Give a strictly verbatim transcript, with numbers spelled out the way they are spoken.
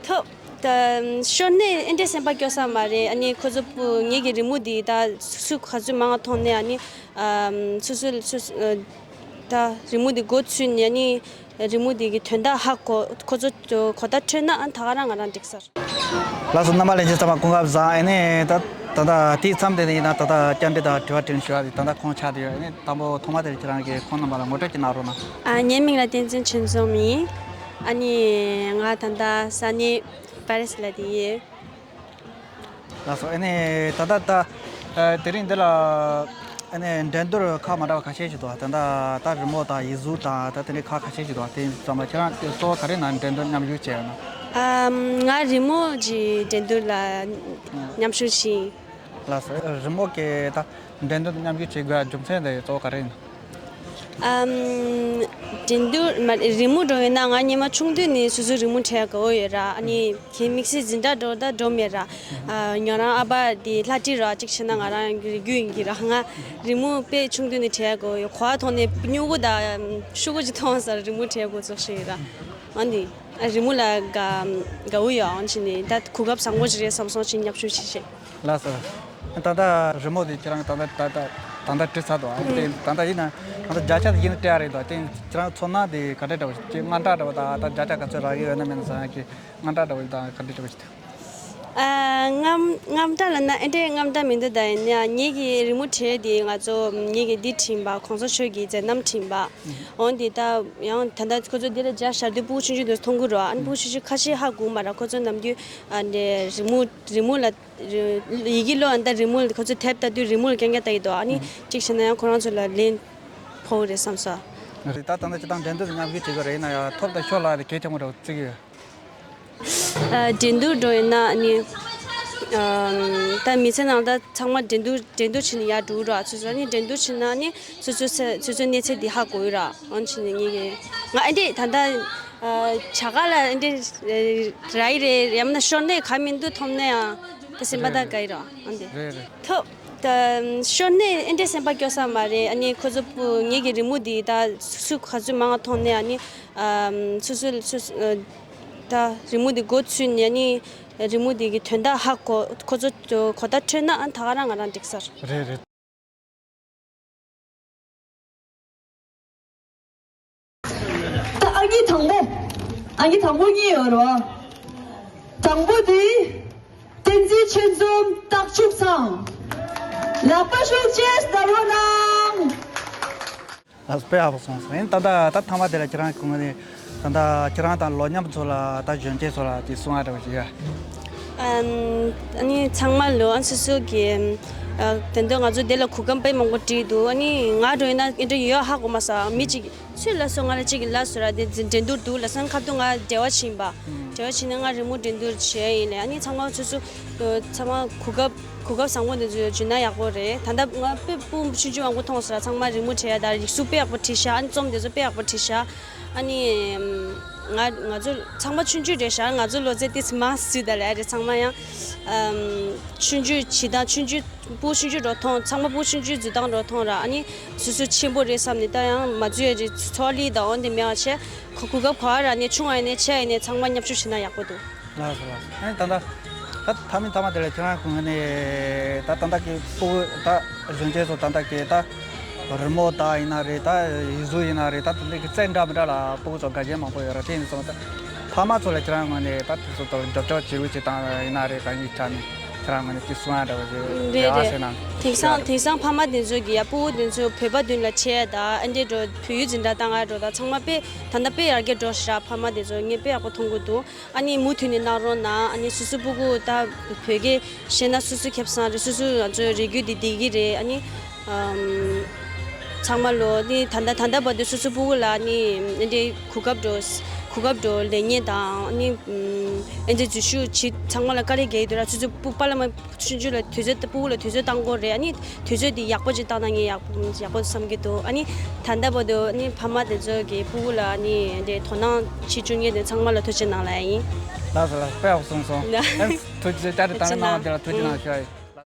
ཐོབ། ད་ཤོར་ནས་ཨེ་འདྲས་སེམས་པ་སྐྱོ་ས་མ་རེད། ཨ་ནི་ཁོ་ཚོ་པུ་ངེད་ཀྱི་རི་མོ་འདི་ད་སུ་ག་ཚོད་མང་ང་མཐོང་ནས། ཨ་ནི་ཨམ་སུ་སུ་སུ་སུ་ཨ་ད་རི་མོ་འདི་མགོ་ཚུད་ནས། ཨ་ནི་རི་མོ་འདི་གི་དོན་དག་ཧ་གོ། ཁོ་ཚོ་གོ་བརྡ་འཕྲོད་ན། ཨ་ད་ག་རང་ང་རང་འགྲིག་ས་རེད། ལགས་སོ། རྣམ་པ་ལྷན་རྒྱས་ཚང་མ་སྐུ་ཁམས་བཟང་། ཨ་ནི་ད་ད་ད་དེའི་མཚམས་དེ་ནས་ཡིན་ན་ད་ལྟ་བཅར་འདྲི་དང་དྲི་བ་དྲིས་ལན་ཞུ་བ་དེ་ད་ལྟ་ཁོང་ཆགས་བསྡད་ཡོད། ཨ་ནི་དང་པོ་ཐོག་མ་དེར་ཁྱེད་རང་གིས་ཁོང་རྣམ་པ་ལ་ངོ་སྤྲོད་ཅིག་གནང་རོགས་གནང་། ཨ་ངའི་མིང་ལ་བསྟན་འཛིན་ཆོས་འཛོམས་ཡིན། ཨ་ནི་ང་ད་ལྟ་ས་གནས་པེ་རི་སི་ལ་བསྡད་ཡོད། ལགས་སོ། ཨ་ནི་ད་ལྟ་ད་ཨ་དེ་རིང་འདི་ལ་ཨ་ནི་འགྲན་བསྡུར་ཁག་མ་འདྲ་བ་ཁ་ཤས་ཤིག་འདུག་ད་ལྟ་ད་རི་མོ་དང་ཡིག་གཟུགས་དང་ད་དེ་འདྲའི་ཁག་ཁ་ཤས་ཤིག་འདུག་དེ་ཚང་མ་ཁྱེད་རང་གཙོ་བོ་ག་རེ་ནང་འགྲན་བསྡུར་མཉམ་ཞུགས་བྱས་ཡོད་ན། ཨམ་ང་རི་མོ་གི་འགྲན་བསྡུར་ལ་མཉམ་ཞུགས་བྱས། ལགས་སོ། རི་མོ་གི་ད་འགྲན་བསྡུར་མཉམ་ཞུགས་བྱེད་དགོས་རྒྱུ་མཚན་དེ་གཙོ་བོ་ག་རེ་ཡིན་ན། ཨམ། འགྲན་བསྡུར་མ་རི་མོ་འགྲོ་ཡོད་ན། ང་སྔོན་མ་ཆུང་དུས་ནས་སོ་སོའི་རི་མོ་བྲིས་དགའ་བོ་ཡོད་ར། ཨ་ནི་གའི་དམིགས་བསལ་འཛིན་གྲྭ་འགྲོ་ད་འགྲོ་མེད་ར། ཨ་ང་རང་ཨ་ཕ་དེ་ལྷ་བྲིས་ར་གཅིག་བྱས་ན་ང་རང་རིག་རྒྱུ་ཡིན་གྱི་ར། ང་རི་མོ་དཔེ་ཆུང་དུས་ནས་བྲིས་དགའ་བོ་ཡོད། གོ་བ་ཐོག་ནས་སྨྱུ་གུ་དང་ཤོག་གུ་ཅིག་མཐོང་ས་རི་མོ་བྲིས་དགའ་བོ་ཙོགས་ཤིག་ཡོད་ར། ཨ་ནི་ཨ་རི་མོ་ལ་དགའ་དགའ་བོ་ཡོད། ཨ་ནི་བྱས་ནས་ད་གོ་སྐབས་བཟང་པོ་ཞིག་རེད་བསམ་སོང་། ཅིག་མཉམ་ཞུགས་བྱེད་ཤེས། ལགས་སོ། ད་ལྟ་རི་མོ་དེ་ཁྱེད་རང་ད་ལྟ་ད་ལྟ་ད་ལྟ་བྲིས་ཚར་འདུག་ཨ་ནི་དེ་ད་ལྟ་ཡིན་ན་ད་ལྟ་བརྒྱ་ཆ་དེ་ཡིན་ན་སྤྲད་ཡ་རེད་འདུག་དེ་ཁྱེད་རང་ཚོར་སྣང་དེ་ག་འདྲ་འདྲ་བོ་ཅིག་དངངས་སྐྲག་འདྲ་བོ་དང་ད་བརྒྱ་ཆ་ག་ཚོད་རག་གི་ཡོད་ན་མེད་ན་བསམ་ཡ་གི་དངངས་སྐྲག་འདྲ་བོ་དང་ག་འདྲ་འདྲ་བོ་ཞིག་འདུག་ཨ་དངངས་དངངས་སྐྲག་ལབ་ན་ཨེ་འདྲས་དངངས་སྐྲག་མི་འདུག་ད་ཡིན་ན་ངེད་ཀྱི་རི་མོ་བྲིས་དེ་ང་ཚོ་ངེད་ཀྱི་འདི་བྲིས་པ་གོང་ས་མཆོག་གི་མཛད་རྣམ་བྲིས་པ། འོན་ཏེ་ད་ཡང་ད་ལྟ་ཁོ་ཚོ་འདི་ལ་མཇལ་ཤར་དུས་སྤུ་གུ་ཆུང་ཆུང་དེ་མཐོང་གི་རེད། ཨ་ནི་སྤུ་གུ་ཆུང་ཆུང་ཁ་ཤས་ཧ་གོ་མ་རེད། ཁོ་ཚོ་ནམ་རྒྱུན་ཨ་འདྲས་རི་མོ་རི་མོ་ལ་ཡི་གེ་ཀློག་ཨ་ནི་ད་རི་མོ་ཁོ་ཚོ་དེབ་ལྟ་དུས་རི་མོ་ལ་རྐྱང་རྐྱང་ལྟ་ཡི་འདུག་ཨ་ནི་གཅིག་བྱས་ན་ཡང་ཁོ་རང་ཚོ་ལ་ལན་ཕོག་རེད་བསམ་སོང་། རེད། ད་ད་ལྟ་སྤྱིར་བཏང་འགྲན་བསྡུར་མཉམ་ཞུགས་བྱེད་དགོས་རེད། ཡིན་ན་ཡང་ཐོབ་དང་ཤོར་ལ་དེ་གལ་ཆེན་པོ་འདྲ་བོ་བརྩི་གི་ཡོད། ཨ་འགྲན་བསྡུར་འགྲོ་ཡིན་ན་ནི་ཨམ་ད་མི་ཚེ་ནང་ད་ཚང་མ་འགྲན་བསྡུར་འགྲན་བསྡུར་བྱེད་ནི་ཡར་འགྲོ་གི་ར། སོ་སོ་ནི་འགྲན་བསྡུར་བྱེད་ན་ནི་སོ་སོ་ས་སོ་སོའི་གནས་ཚད་འདི་ཧ་གོ་གི་ར། འོན་ཕྱིན་ནི་ངེད་ཀྱི་ང་ཨེ་འདྲས་ད་ལྟ་ཨ་བྱ་དགའ་ལ་ཨེ་འདྲས་རག་གི་རེད། ཡང་ན་ཤོར་ནས་ག་མི་འདུག་ཐོབ་ན་ཡང་ད་སེམས་པ་ད་དགའ་གི་ར། ཨ་འདི་རེད་རེད། ཐོབ། ད་ཤོར་ནས་ཨེ་འདྲས་སེམས་པ་སྐྱོ་ས་མ་རེད། ཨ་ནི་ཁོ་ཚོ་པུ་ངེད་ཀྱི་རི་མོ་འདི་ད་སུ་ག་ཚོད་མང་ང་མཐོང་ནས། ཨ་ནི་ཨམ་སོ་སོ་སོ་སོ་ཨ་ད་རི་མོ་འདི་མགོ་ཚུད་ནས། ཨ་ནི་རི་མོ་འདི་གི་དོན་དག་ཧ་གོ། ཁོ་ཚོ་གོ་བརྡ་འཕྲོད་ན་ཨ་ད་ག་རང་ང་རང་འགྲིག་ས་རེད། རེད་རེད། ད་ཨང་ཀི་དང་པོ། ཨང་ཀི་དང་པོ་གཉིས་ཡོད་རེད་བ། དང་པོ་དེ་བསྟན་འཛིན་ཆོས་འཛོམས་རྟགས་ཆུག་ཚང་། ལག་པ་ཤུགས་ཆེ་སྟར་བ་གནང་། ལགས་སོ། དཔེ་ཡག་པོ་གསུངས་སོང་། ཡིན་ད་ལྟ་ད་ཐ་མ་དེ་ལ་ཁྱེད་རང་གི་ངོས་ནས་ད་ལྟ་ཁྱེད་རང་དང་ལོ་མཉམ་ཚོ་ལ་ད་གཞོན་སྐྱེས་ཚོ་ལ་དེ་གསུང་ཡ་འདྲ་བོ་ཞིག་ཡོད། ཨམ་ཨ་ནི་ཚང་མ་ལོ་ཨ་སོ་སོ་གི་ཨ་དེ་འདྲ་ང་ཚོ་དེ་ལ་གོ་སྐབས་དཔེ་མང་པོ་བྲིས་འདུག་ཨ་ནི་ང་འགྲོ་ཡིན་ན་ཨེ་འདྲ་ཡོད་ཧ་གོ་མ་སོང་། མི་གཅིག་ཚུར་ལབ་སོང་། ང་ལ་གཅིག་གིས་ལབ་སོང་ར། དེ་འགྲན་བསྡུར་འདུག་ལབ་སོང་། ཁ་ཐུག་ང་འབྲེལ་བ་ཕྱིན་པ། འབྲེལ་བ་ཕྱིན་ནས་ང་རི་མོ་འགྲན་བསྡུར་བྱས་ཡིན་ལབ། ཨ་ནི་ཚང་མ་སོ་སོ་ཚང་མ་གོ་སྐབས་གོ་སྐབས་བཟང་པོ་འདི་ཚོ་བྱུང་ན་ཡག་པོ་རེད། ད་ལྟ་ང་དཔེ་སྤུ་གུ་ཆུང་ཆུང་མང་པོ་མཐོང་སོང་ར། ཚང་མ་རི་མོ་བྲིས་ཡ་དང་ཡིག་གཟུགས་དཔེ་ཡག་པོ་བྲིས་ཤག་ཨ་ནི་རྩོམ་དེ་ཚོ་དཔེ་ཡག་པོ་བྲིས་ཤག་ཨ་ནི་ང་ང་ཚོ་ཚང་མ་ཆུང་ཆུང་རེད་ཤག་ང་ཚོ་ལོ་ཚད་ཏོག་ཙམ་མང་སྲིད་ད་ལབ་ཡ་རེད། ཚང་མ་ཡང་ཨམ་ཆུང་ཆུང་བྱེད་སྟངས་ཆུང་ཆུང་སྤུ་གུ་ཆུང་ཆུང་འདྲ་བོ་མཐོང་། ཚང་མ་སྤུ་གུ་ཆུང་ཆུང་འཛུལ་སྟངས་འདྲ་བོ་མཐོང་ར། ཨ་ནི་སོ་སོ་ཆེན་པོ་རེད་བསམ་ནས་ད་ཡང་མ་འཛུལ་ཡ་རེད། ཚོགས་ལས་དང་འོན་ཏེ་མེད་པ་བྱས། གོ་གོ་སྐབས་ག་བ་ར་ནས་ཆུང་བ་ཡིན་ནས་ཆེ་བ་ཡིན་ནས་ཚང་མ་མཉམ་ཞུགས་བྱེད་ན་ཡག་པོ་འདུག་ལགས་སོ་ལགས་སོ། ཨ་ནི་ད་ལྟ་ད་ཐ་མི་ཐ་མ་དེ་ལ་ཁྱེད་རང་གོང་ནས་ད་ད་ལྟ་གི་སྤུ་གུ་ད་གཞོན་སྐྱེས་ཚོ་ད་ལྟ་གི་ད་རི་མོ་ད་ཡིན་ན་རེད། ད་ཡིག་གཟུགས་ཡིན་ན་རེད། ད་དེ་འདྲ་གི་རྩལ་འདྲ་མི་འདྲ་ལ་སྤུ་གུ་ཚོ་དགའ་ཞེན་མང་པོ་ཡོད་ར། དེ་ཡིན་སོང་ད་ཕ་མ་ཚོ་ལ་ཁྱེད་རང་ངོས་ནས་ད་དེ་ཚོ་ལ་རྒྱབ་སྐྱོར་བྱེད་རོགས་བྱེད་སྟངས་ཡིན་ན་རེད། གང་ཡིན་ཆ་ནས་ཁྱེད་རང་ངོས་ནས་ཅིག་གསུང་ཡ་འདྲ་བ་ཞིག་རེད་རེད། དེང་སང་དེང་སང་ཕ་མ་དེ་ཚོ་གི་ཡ་སྤུ་གུ་དེ་ཚོ་བོད་པ་མདུན་ལ་ཆས་ད་ཨ་འདྲས་འགྲོ་བོད་ཡིག་འཛིན་གྲྭ་བཏང་ཡ་འགྲོ་ད་ཚང་མ་དཔེ་ད་ལྟ་དཔེ་ཡར་རྒྱས་འགྲོ་ཤག་ཕ་མ་དེ་ཚོ་ངས་དཔེ་ཡག་པོ་མཐོང་གི་འདུག་ཨ་ནི་མུ་མཐུད་ནས་གནང་རོགས་གནང་། ཨ་ནི་སོ་སོ་སྤུ་གུ་ད་བོད་སྐད་ཤེས་ན་སོ་སོ་ཁེ་བཟང་རེད། སོ་སོ་ང་ཚོའི་རིག་རྒྱུད་འདི་བདེ་གི་རེད། ཨ་ནི་ཨམ་ཚང་མ་ལོ་ནི་ད་ལྟ་ད་ལྟ་བར་དུ་སོ་སོ་སྤུ་གུ་ལ་ནི་ཨེ་འདྲའི་གོ་སྐབས་འགྲོ་གོ་སྐབས་འགྲོ་ལེན་མཁན་དང་ནི་ཨམ་ཨེ་འདྲའི་འཛུལ་ཞུགས་བྱེད་ཚང་མ་ལ་དཀའ་ལས་རྒྱག་གི་འདུག་ར། སོ་སོ་སྤུ་པ་ལ་མ་ཆུང་ཆུང་ལ་དུས་ཚོད་སྤུ་གུ་ལ་དུས་ཚོད་བཏང་དགོས་རེད། ཨ་ནི་དུས་ཚོད་འདི་ཡག་པོ་ཅིག་བཏང་ན་ངས་ཡག་ཡག་པོ་བསམ་གྱི་འདུག་ཨ་ནི་ད་ལྟ་བར་དུ་ནི་ཕ་མ་དེ་ཚོ་གི་སྤུ་གུ་ལ་ནི་དེ་དོ་སྣང་བྱེད་བཅུག་མཁན་དེ་ཚང་མ་ལ་ཐུགས་རྗེ་གནང་ལབ་ཡིན། ལགས་སོ་ལགས་སོ། དཔེ་ཡག་པོ་གསུངས་སོང་། ལགས། ཨ་ནི་ཐུགས་རྗེ་ཆེ། བཅར་འདྲི་དང་ལེན་གནང་བ་དེ་ལ་ཐུགས་རྗེ་གནང་ཞུ་ཡ་ཡིན།